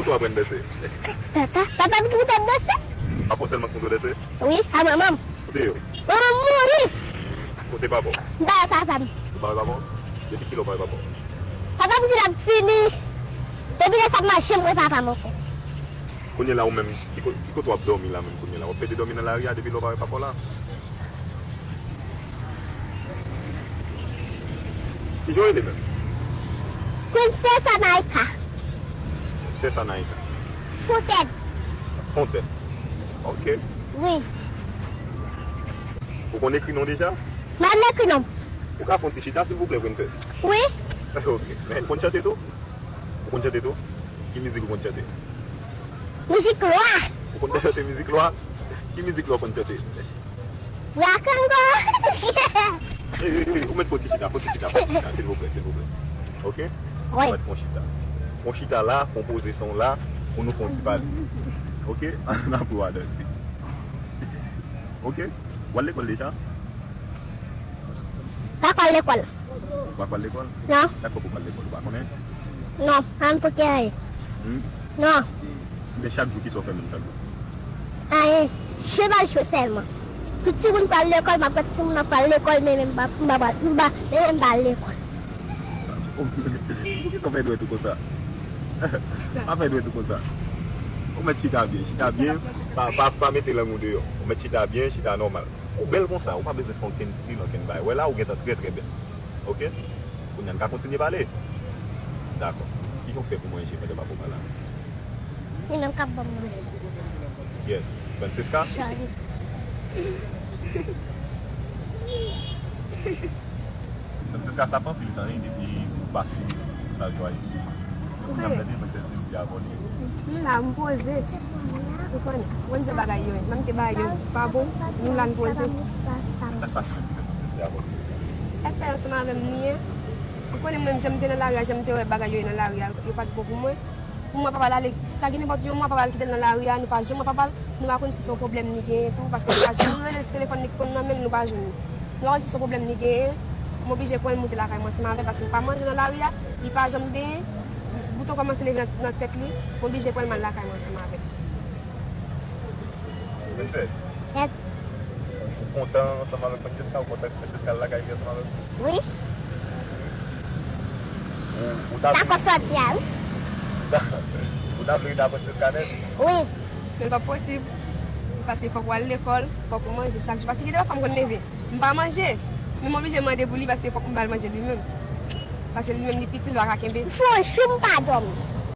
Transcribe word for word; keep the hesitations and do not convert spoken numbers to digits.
Ou aprann danse? Tata, papa m ki montre m danse. Papa w sèlman ki montre w danse? Wi, a manman m. Kote yo? Manman m mouri. Kote papa w? M pa wè papa m. Ou pa wè papa w? Depi kilè w pa wè papa w? Papa m di l ap vini. Depi lè sa m pa janm wè papa m ankò. Kounye la ou menm, ki ko-, ki kote w ap dòmi la menm kounye la? W ap pede dòmi nan lari a depi lè w pa wè papa w la? Kijan w rele menm? Princess Anaïka. Princess Anaïka. Fontaine. Fontaine. Ok. Wi. Ou konn ekri non deja? M pa konn ekri non. Ou ka fè yon ti chita, silvouplè, Princess? Wi. Ok. Men, ou konn chante tou? Ou konn chante tou? Ki mizik ou konn chante? Mizik lwa. Ou konn chante mizik lwa? Ki mizik lwa ou konn chante? Rock and roll. Ey, ey, ey, ou mèt fè yon ti chita, fè yon ti chita, fè yon ti chita, silvouplè, silvouplè. Ok? Wi. Ou mèt fè yon chita. Fè yon chita la, konpoze son la, pou nou fè yon ti pale. Ok? Ann apre w a danse. Ok? W al lekòl deja? Pa k al lekòl. Ou pa k al lekòl? Non. Sa k fè w pa k al lekòl? Ou pa konnen? Non, pa m pou ki anyen. Hmm? Non. Men chak jou, kisa w fè menm chak jou? Anyen. Jwe bal cho sèlman. Pou timoun pral lekòl, m ap wè timoun ap pral lekòl, men menm m pa, m pa pral, m pa, men menm m pa al lekòl. Poukisa w fè dwèt ou konsa? Pa fè dwèt ou konsa. Ou mèt chita byen, chita byen. Pa, pa, pa mete lang ou deyò. Ou mèt chita byen, chita nòmal. Ou bèl konsa, ou pa bezwen fè okenn stil, okenn bagay. Wè la, ou gentan trè, trè bèl. Ok? Kounye a, n ka kontinye pale? Dakò. Kijan w fè pou manje pandan papa w pa la? Li menm k ap ban m manje. Yes. Francesca? Charlie. Francesca, sa fè anpil tan, wi, depi ou pase sa jwa isi. Kounye a m tande mwen sèl di m se avè w li ye. M la, m poze. Ou konnen, ou konn jan bagay yo ye. Menm te bagay yo pa bon, nou la n poze. Sa k pase menm ki fè w di se avè w li ye? Sa k fè ansanm avè m li ye. Ou konnen mwen, jan m te nan lari a, jan m te wè bagay yo ye nan lari a, yo pa t bon pou mwen. Pou mwen, papa l ale, sa gen nenpòt yon mwa, papa l kite l nan lari a, nou pa janm wè papa l, nou pa konn si se yon pwoblèm li genyen tou, paske nou pa janm rele l sou telefòn li ki konn nan men l, nou pa jwenn li. Nou pa konn si se yon pwoblèm li genyen, m oblije pran l moute lakay mwen ansanm avè l, paske m pa manje nan lari a, li pa janm benyen, bouton kòmanse leve nan, nan tèt li, m oblije pran l m al lakay mwen ansanm avè l. Princess. Yes. Ou, ou kontan ansanm avèk Francesca? Ou kontan ke Francesca al lakay li ansanm avèk ou? Wi. Ou, ou ta vle, dakò sòti a, wi. Ou ta vle rete ak Francesca nèt? Wi. Men l p ap posib. Paske fòk ou al lekòl, fòk ou manje chak jou. Paske gen de fwa m konn leve, m pa manje. Men m oblije mande pou li paske fòk m ba l manje li menm. Paske li menm li piti, l pa ka kenbe. Fò jou m pa dòmi.